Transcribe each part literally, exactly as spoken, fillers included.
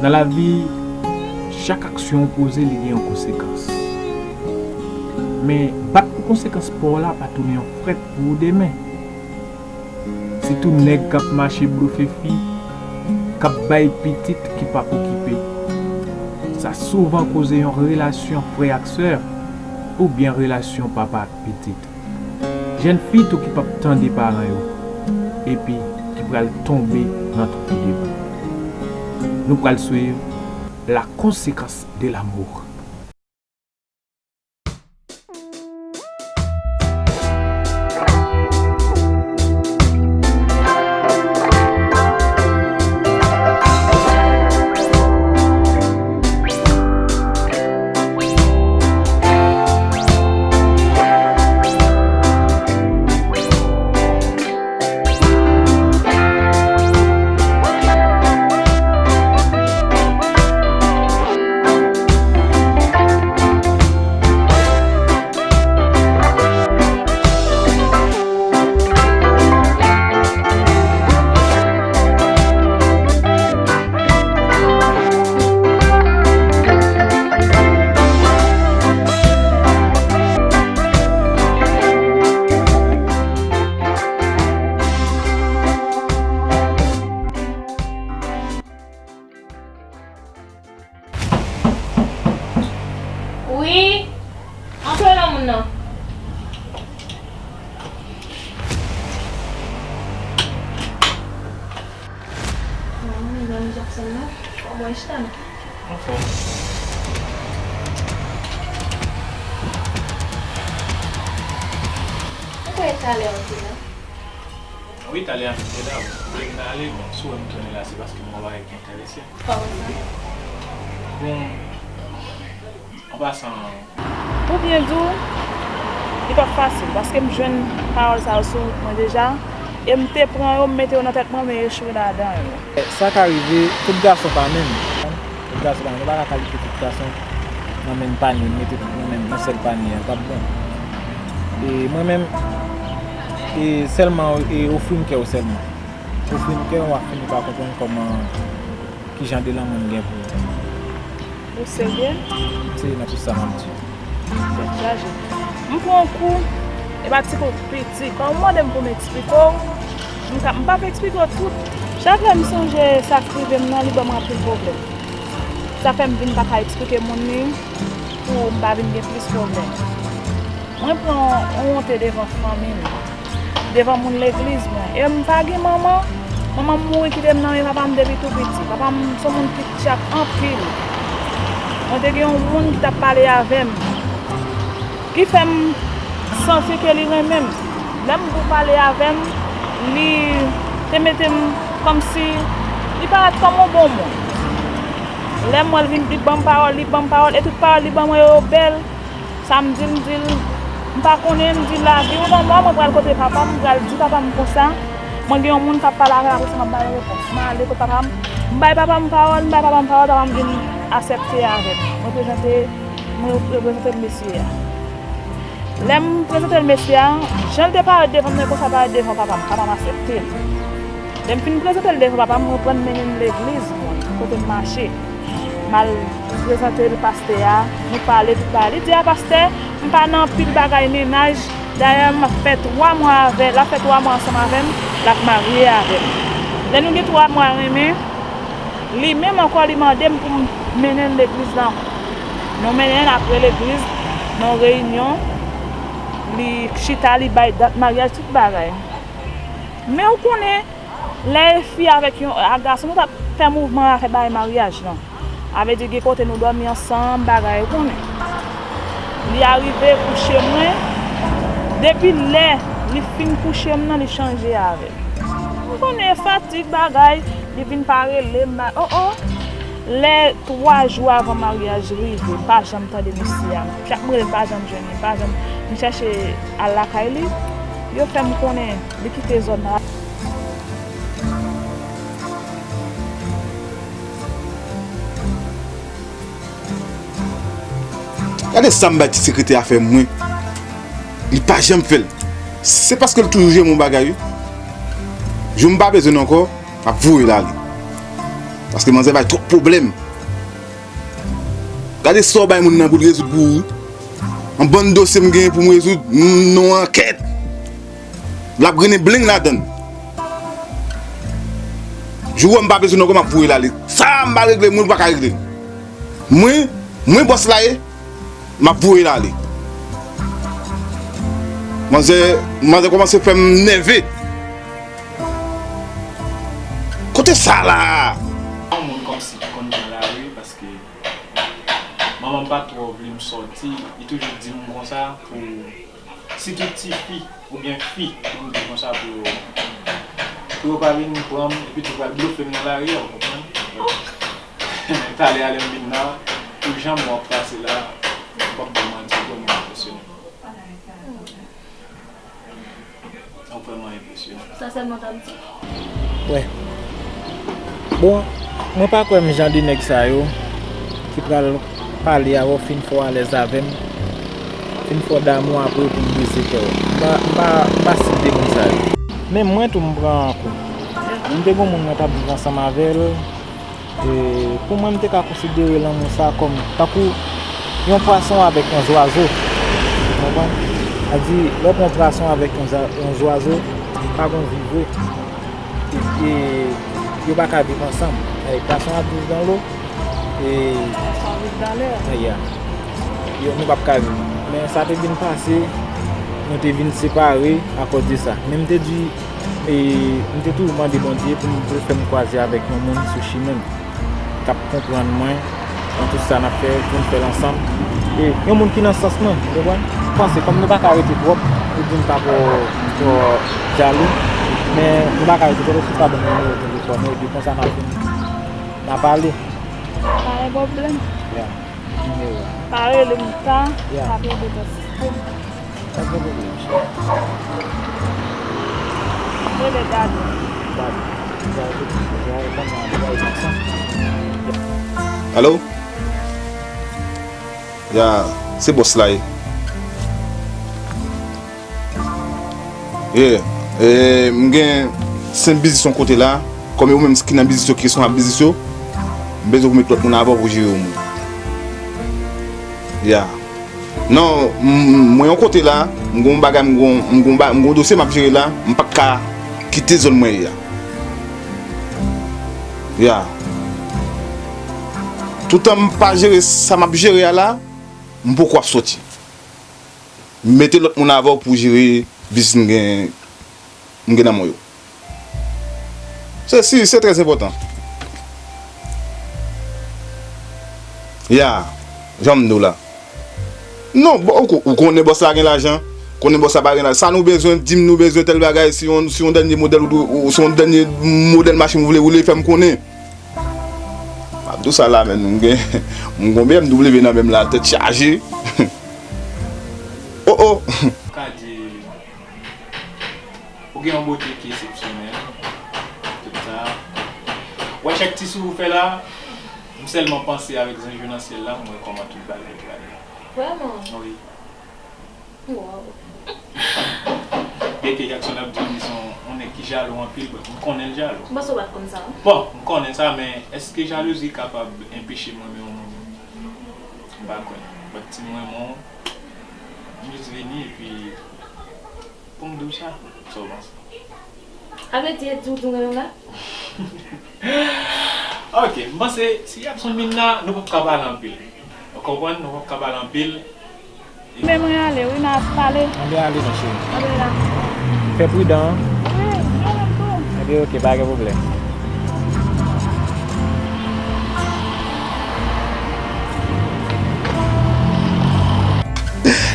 Nan lavi, chak aksyon w poze, li gen yon konsekans. Men, bat pou konsekans pa w la pa tounen yon frèt pou ou demen. Sitou nèg k ap mache blofe fi, k ap bay pitit ki p ap okipe. Sa souvan koze yon relasyon frè ak sè, oubyen relasyon papa ak pitit. Jèn fi tou ki p ap tande paran yo, epi ki pral tonbe nan twou de bou. Nou pral swiv la conséquence de l'amour. Wi, antre non moun nan. Bon, medam Jackson nan, kòman w chita non? Anfòm. Ou kwè talè w te la? Wi, talè a m te la, wi. Lè m ale, bon, si w wè m tounen la, se paske m wè bagay ki enterese m. Kòman sa? Bon, an pasan, pou byen di w, li p ap fasil, paske m jwenn pawòl sa yo sou wout mwen deja, e m te pran yo, m mete yo nan tèt mwen, men echwe ladan yo. Sa ka rive, tout gason pa menm. Tout gason pa menm. Nou pa ka kalifye tout gason nan menm panye, mete tout nan menm, nan sèl panye a, l p ap bon. E mwen menm, e sèlman, e ofri m kè w sèlman. Ofri m kè w, w ap fini pa konprann kòman, ki jan de lanmou m gen pou ou. Ou serye? M serye nan tout sa m ap di. Tèt chaje. M pran yon kou, e pa ti kou piti. Kòm ou mande m pou m eksplike w, m ka, m p ap eksplike w tout. Chak lè m sonje sa k rive m nan, li ban m anpil pwoblèm. Sa fè m vin pa ka eksplike moun li pou m pa vin gen plis pwoblèm. Mwen pran yon wonte devan fanmi m, devan moun legliz mwen. E m pa gen manman. Manman m mouri kite m nan men papa m depi tou piti. Papa m se yon moun ki tchak anpil. Mwen te gen yon moun ki t ap pale avè m, ki fè m santi ke li renmen m. Lè m pou pale avè m, li te mete m kòmsi, li parèt kòm yon bon moun. Lè m wè l vin, li ban m pawòl, li ban m pawòl, e tout pawòl li ban mwen yo, yo bèl. Sa m di l, m di l, m pa konnen, m di l, lavi ou nan mò, mwen pral kote papa m, m pral di papa m konsa. Mwen gen yon moun k ap pale avè m, apre sa m ap ba yo repons. M ale kot papa m, m bay papa m pawòl, m bay papa m pawòl, papa m vin aksepte avè m. Mwen prezante, mwen reprezante l mesye a. Lè m prezante l mesye a, jan l te parèt devan m nan, e konsa l parèt devan papa m, papa m aksepte l. Lè m fin prezante l devan papa m, mwen pran l mennen l legliz mwen, kote m mache. M al prezante l pastè a, nou pale, tout bagay. Li di a pastè, m pa nan anpil bagay mennaj, dayè m ap fè twa mwa avè l, l ap fè twa mwa ansanm avè m, l ap marye avè m. Lè nou gen twa mwa renmen, li menm ankò li mande m pou m mennen l legliz la ankò. Nou mennen l apre legliz, nan reyinyon, li chita, li bay dat maryaj, tout bagay. Men ou konnen, lè fi avèk yon, a gason, nou t ap fè mouvman afè bay maryaj lan. A vle di gen kote nou dòmi ansanm, bagay, ou konnen. Li arive kouche mwen. Depi lè li fin kouche m nan, li chanje avè m. Ou konnen fatig bagay, li vin pa rele m, oh, oh. Lè twa jou avan maryaj rive, m pa janm tande mesye a. Chak m rele, m pa janm jwenn li, m pa janm, m chèche al lakay li. Yo fè m konnen li kite zòn nan. Gade sa m bay ti sekretè a fè mwen. Li pa janm fè l. Se paske l toujou jwenn yon bagay, wi. Jou m pa bezwen l ankò, m ap voye l ale. Paske manzè bay twòp pwoblèm. Gade sa w bay moun nan pou l rezoud pou ou. Yon bann dosye m genyen pou m rezoud, m nan ankèt. L ap grennen bleng ladan l. Jou w wè m pa bezwen nan kò, m ap voye l ale. Sa m pa regle, moun pa ka regle l. Mwen, mwen bòs la ye, m ap voye l ale. Manzè, manzè kòmanse fè m nève. Kote sa la? Yon moun kòmsi ki konn pran lari, paske manman m pa twò vle m sòti, li toujou di m konsa pou, sitou tifi oubyen fi, pou m di konsa pou yo, pou yo pa vin pran m, epi tou pral blofe m nan lari a, ou konprann? Talè a lè m vin la, pou jan m wè w ap pase la, m p ap ba w manti, ou vrèman enpresyonan. Ou vrèman enpresyonan. Sa sèlman w t ap di? Wè. Bon, mwen pa kwè m jan de nèg sa yo ki pral pale avè w, fin fè w alèz avè m, fin fè w damou apre pou m brize kè w. M pa, m pa, m pa site moun sa yo. Men mwen tou m pran kou. M te gon moun mwen t ap viv ansanm avè l. E, pou mwen, m te ka konsidere lanmou sa kòm tankou yon pwason avèk yon zwazo. Ou konprann? Sa di, lè w pran yon pwason avèk yon za-, yon zwazo, pa gon vi vre. E, e yo pa ka viv ansanm. E, pwason ap viv nan dlo. E, pwason ap viv nan lè. Ya. Yo, nou p ap ka viv. Men sa te vin pase, nou te vin separe akoz de sa. Men m te di, E m te toujou mande Bondye pou m, pou l fè m kwaze avèk yon moun sou chimen m, k ap konprann mwen nan tout sa n ap fè, pou n fè l ansanm. E yon moun ki nan sans mwen, ou konprann? M panse, kòm nou pa ka rete twòp, ou di m pa twò, twò jalou, men nou pa ka rete twòp, ou pa ban m nimewo telefòn ou, epi konsa n ap vin, n ap pale. Pa gen pwoblèm. Ya. Nimewo a. Pa rele m ta, ya, pa plede nan sistèm. Pa gen pwoblèm, cheri. Rele Dado. Dado. Dado, Dado, Dado, Dado, Dado. Alo? Ya, se bòs la ye. Yeah. E, m gen senk biznis yon kote la. Kòm e ou menm ki nan biznis yo, ki responsab biznis yo, m bezwen pou met lòt moun avè w pou jere yon moun. Ya. Non, m, mwen yon kote la, m gon bagay, m gon, m gon ba-, m gon dosye m ap jere la, m p ap ka kite zòn mwen ye a. Ya. Toutan m pa jere sa m ap jere a la, m poko ap soti. M mete lòt moun avè w pou jere biznis m gen, m gen nan men w yo. Se si, se trè enpòtan. Ya, jan m di w la. Non, bon, ou ko-, ou konnen bòs la gen lajan, konnen bòs la pa gen lajan. Sa nou bezwen, di m nou bezwen tèl bagay, si yon, si yon dènye modèl ou, ou, si yon dènye modèl machin ou vle woule, fè m konnen. M ap di w sa la, men m gen, m gon B M W nan men m la, tèt chaje. Oh, oh. Ka di, ou gen yon bote ki eksepsyonèl. Tout sa. Wè chak ti souri ou fè la, m sèlman panse avèk zanj yo nan syèl la, m wè kòman tout bagay prale. Vrèman? Wi. Wow. Byenke Jackson ap di m li se yon, yon nèg ki jalou anpil, but m konnen l jalou. M panse w pa t konn sa, non? Bon, m konnen sa, men èske jalouzi kapab enpeche m renmen yon moun? M pa kwè. But si m renmen w, m jis vini epi pou m di w sa, sa w panse? Sa vle di, e di w di w renmen m la? Ok, m panse si Jackson vin la, nou p ap ka pale anpil. Ou konprann, nou p ap ka pale anpil. Men mwen ale, wi, n a pale. Anben ale, mon cheri. Anben la. Fè pridan, an. Wi, mwen menm tou. Anben, ok, pa gen pwoblèm.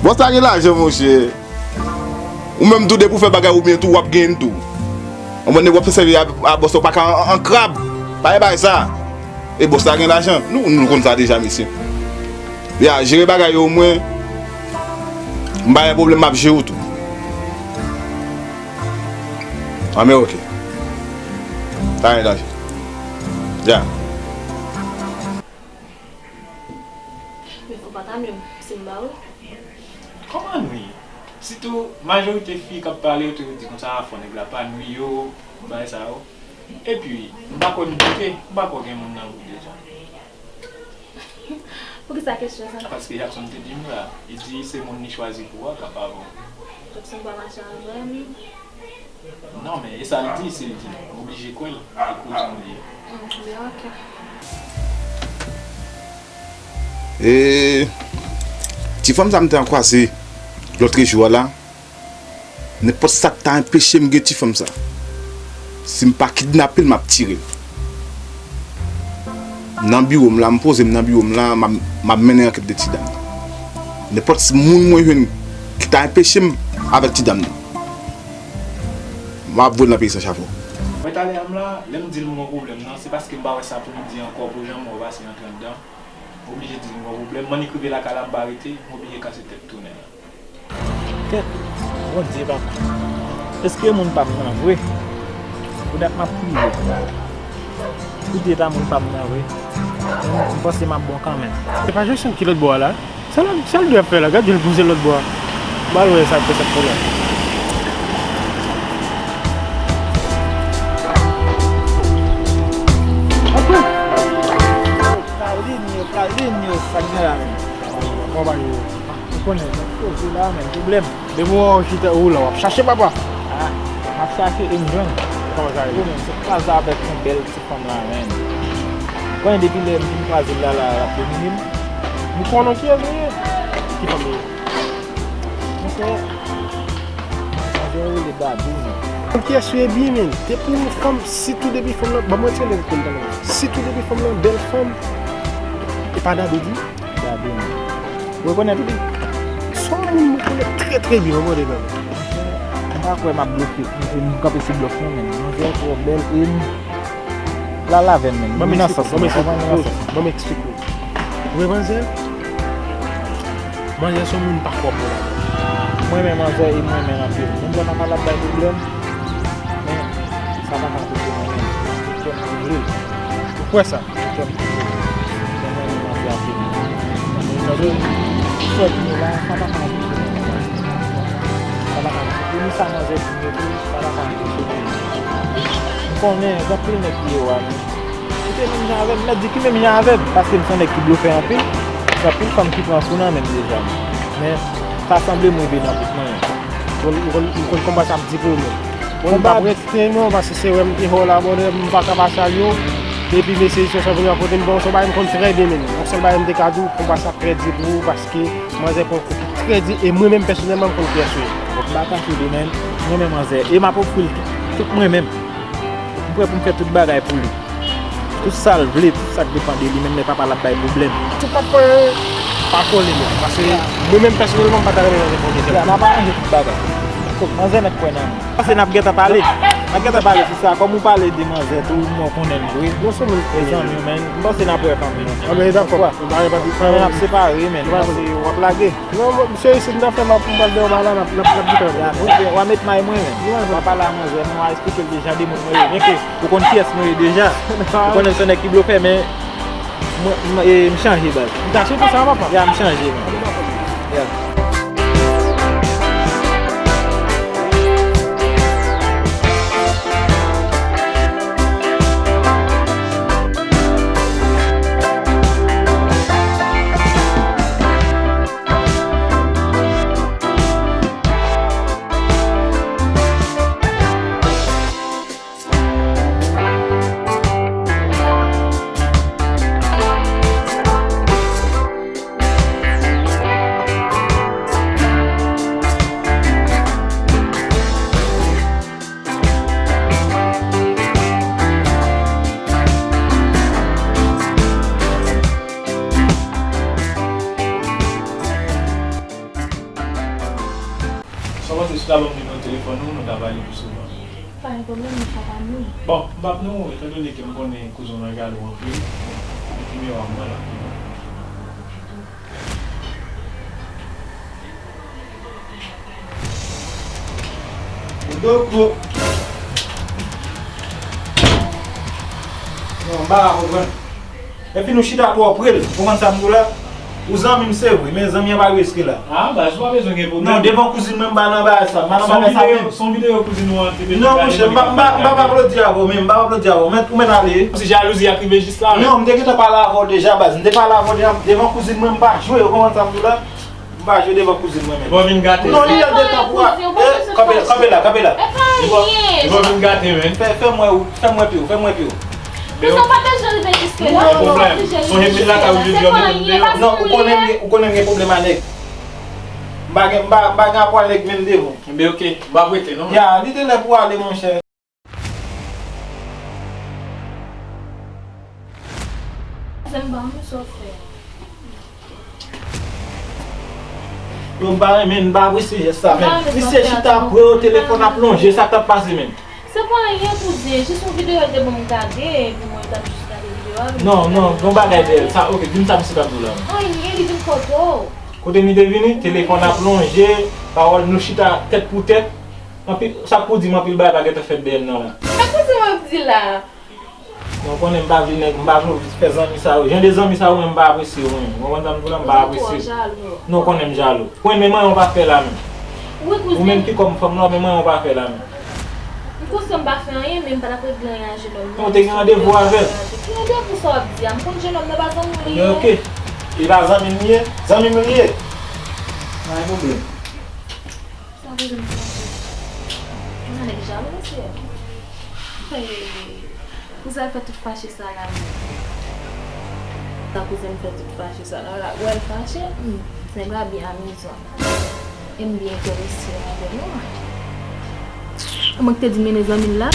Bòs la gen lajan, monchè. Ou menm tou, depi w fè bagay ou byen tou, w ap genyen tou. Yon bann nèg w ap fè sèvi a, a bòs la, ou pa ka an, an, an krab. Pa gen bagay sa. E bòs la gen lajan. Nou, nou konn sa deja, mesye. Ya, jere bagay yo, mwen, m pa gen pwoblèm, m ap jere w tou. Anben, ok. Pa gen danje. Ya. Men fò pa ta menm, si m ba ou. Kòman nwi? Sitou, majorite fi k ap pale, yo toujou di konsa, fò nèg la pa nwi yo, bagay sa yo. Epi, m pa kwè m doute, m pa kwè gen moun nan vi w deja. Poukisa kesyon sa? Paske Jackson te di m la, li di se moun li chwazi pou w a k ap avè w. Jackson pa mache avè m. Non, men e sa l di, si l di, m oblije kwè l, e kouzen m li ye. Hmm, men ok. E ti fanm sa m te an kwaze lòtrejou a la, nenpòt sa k ta enpeche m gen ti fanm sa, si m pa kidnape l, m ap tire l. Nan biwo m la, m poze m nan biwo m la, m ap, m ap mennen ankèt de ti dam nan. Nenpòt moun mwen jwenn ki ta enpeche m avèk ti dam nan, m ap voye l nan peyi san chafon. Mwen talè a m la, lè m di l m gon pwoblèm nan, se paske m pa wè sa pou m di ankò pou jan m wè w pase antre anndan. M oblije di l m gon pwoblèm, m annik rive lakay la m pa rete, m oblije kase tèt tounen la. Kèt, Bondye papa. Èske moun pa m nan vre? Pou dat m ap kriye. Pou Dye ta moun pa m nan vre. M panse m ap bon kanmenm. Se pa Jackson ki lòt bò a la? Sa l, sa l dwe ap fè la? Gade jan l poze lòt bò a. M al wè sa k fè sa k fè la. Apre. Kalin yo, Kalin yo, sa k gen la menm? Kòman yo? Ou konnen, koze la menm, pwoblèm. Depi w wè w chita ou la, w ap chache papa. Ah, m ap chache e m jwenn. Kòman sa ye? Ou menm, se kwaze avèk yon bèl ti fanm la menm. Ou konnen depi lè m fin kwaze l la, la, l ap domine m. M konnen kiyès li ye. Ki fanm li ye? Monchè, manzè yo rele Dadou menm. Kiyès ou ye byen menm? Depi yon fanm, sitou depi fanm nan, ban mwen ti lè konn tande. Sitou depi fanm nan bèl fanm, e pa Dadou di? Gade menm. Ou rekonèt li? Se yon moun mwen konnen trè trè byen, ou konnen menm. M pa kwè m ap blofe, m kanpe sou blòf mwen menm. Manzè twò bèl e m, l al avè m menm. Li nan sans mwen, ou konprann, li nan sans. Ban m eksplike w. Ou wè manzè? Manzè se yon moun m pa kwè bò ladan. M renmen manzè e m renmen l anpil. Menm lè m ap al ap bay pwoblèm, men sa pa ka anpeche mwen menm. Kè m vle l. Ou kwè sa? Kè m tou vle. Kè m renmen manzè anpil. Ou tande? Sòt nou la, sa pa ka anpeche nou. Sa pa ka anpeche. Pou nou sa manzè di nou tou, sa pa ka anpeche nou. M konnen, gen anpil nèg ki ye wa, men ki te menm jan avè m, mèt di ki menm jan avè m, paske m se yon nèg ki blofè anpil. Gen anpil fanm ki pran kou nan men m deja. Men, sa sanble m rive nan bout mwen. Ou konn, ou konn, ou konn konba sa ap di pou ou menm. Bon, m p ap rete non, paske se wè m te fè w la, brother, m pa ka pa salye w. Epi mesye, se yon sèl premye kote m, bon, se yon bagay m konn trè byen menm. Yon sèl bagay m te ka di w, konba sa trè di pou ou, paske manzè pran kou trè di, e mwen menm pèsonèlman m konn kiyès ou ye. Bon, m pa kache li menm, mwen menm manzè, e m ap ofri l tout, tout mwen menm. M prè pou m fè tout bagay pou li. Tout sa l vle, tout sa k depann de li, menm lè papa l ap bay pwoblèm. Tout ap fè pa kole non, paske mwen menm pèsonèlman m pa ta renmen nan nenpòt kote. M ap aranje tout bagay. Fòk manzè mèt kwè nan mwen. M panse n ap gentan pale. N ap gentan pale sou sa. Kòm ou pale de manzè tou, mwen konnen l vre. Bon, se moun. E zanmi w, men m panse n ap wè kanmenm. Anben, dakò. Kanmenm n ap separe, men m panse w ap lage. Non, misye isit nan fè m ap m pral dèyè w la, n ap, n ap, n ap di kanmenm. W a met may mwen, men. W a pale a manzè, men w a eksplike l de jan de moun mwen ye. Men ke ou konn kiyès mwen ye deja. Ou konnen se yon nèg ki blofè, men mwen, m, e, m chanje, baz. M ta sou pou sa, papa. Ya, m chanje, men. Ya. Sa w panse si w ta ban m nimewo telefòn ou, nou ta pale pi souvan? Pa gen pwoblèm, men sa pa nou. Bon, m p ap nou, etandone ke m konnen kouzen w nan galon anpil, nimewo a mwen la. Dodo. Non, m pa ka konprann. Epi nou chita twò pre l. Ou konprann sa m di w la? Ou zanmi m se vre, men zanmi an pa riske la. Ah, baz, ou pa bezwen gen pwoblèm. Non, devan kouzin mwen, m pa nan bagay sa, m pa nan bagay sa menm. Se yon videyo kouzin ou an te mete. Non, monchè, m pa, m pa, m pa aplodi avè w, men m pa aplodi avè w, men ou mèt ale. Si jalouzi a rive jis la, non, m te gentan pale avè w deja, baz, m te pale avè w deja, devan kouzin mwen, m pa jwe, ou konprann sa m di w la? M pa jwe devan kouzin mwen menm. Bon, vin gate. Non, li lè de tan pou a. Kanpe la, kanpe la, kanpe la. Li bon, vin gate, men. Fè, fè mwen, fè mwen pye w, fè mwen pye w. Kouzen, ou pa bezwen rive jiske la. Non, non. Sonje pil lakay ou jodi a, mete m deyò. Non, ou konnen m gen, ou konnen m gen pwoblèm a nèg. M pa gen, m pa, m pa gen rapò a nèg menm devan. Enben, oke, m pa prete, non. Ya, li te lè pou ale, monchè. Kouzen, ban m sa w fè. Yo, m pa renmen, m pa apresye jès sa, men. Misye chita pre yo, telefòn ap lonje, sa k t ap pase, men. Se pa anyen, kouzen, jis yon videyo l te ban m gade, epi mwen t ap jis gade videyo a, epi non, non, gon bagay dèyè l. Sa, oke, di m sa misye t ap di w la. Anyen, li vin kote w. Kote m li te vini, telefòn ap lonje, pawòl nou chita tèt pou tèt. Anpil, sa k pou di m anpil bagay pa gentan fèt dèyè m nan la. Sa kouzen w ap di la? Non, ou konnen m pa vle nèg, m pa vle fè zanmi sa yo. Jan de zanmi sa yo, mwen, m pa apresye yo, mwen. Ou konprann sa m di w la, m pa apresye. Ou twò jalou. Non, ou konnen m jalou. Pwen men mwen, ou pa fè la menm. Wi, kouzen. Ou menm ki kòm fanm la, men mwen, ou pa fè la menm. M konsyan m pa fè anyen, men m pa t ap regle anyen a jenòm nan. Non, ou te gen randevou avè l. Ki randevou sa w ap di a? M konn jenòm nan pa zanmi w li ye. Men oke. Li pa zanmi m li ye? Zanmi m li ye. Pa gen pwoblèm. Sa kouzin m fache. Yon nèg jalou, mesye. Hey, pou sa l fè tout fache sa la menm? Sa kouzin m fè tout fache sa la, la, wè l fache, hmm, nèg la byen amizan. E m byen enterese avè l, wi. Mwen ki te di m mennen zanmi l la.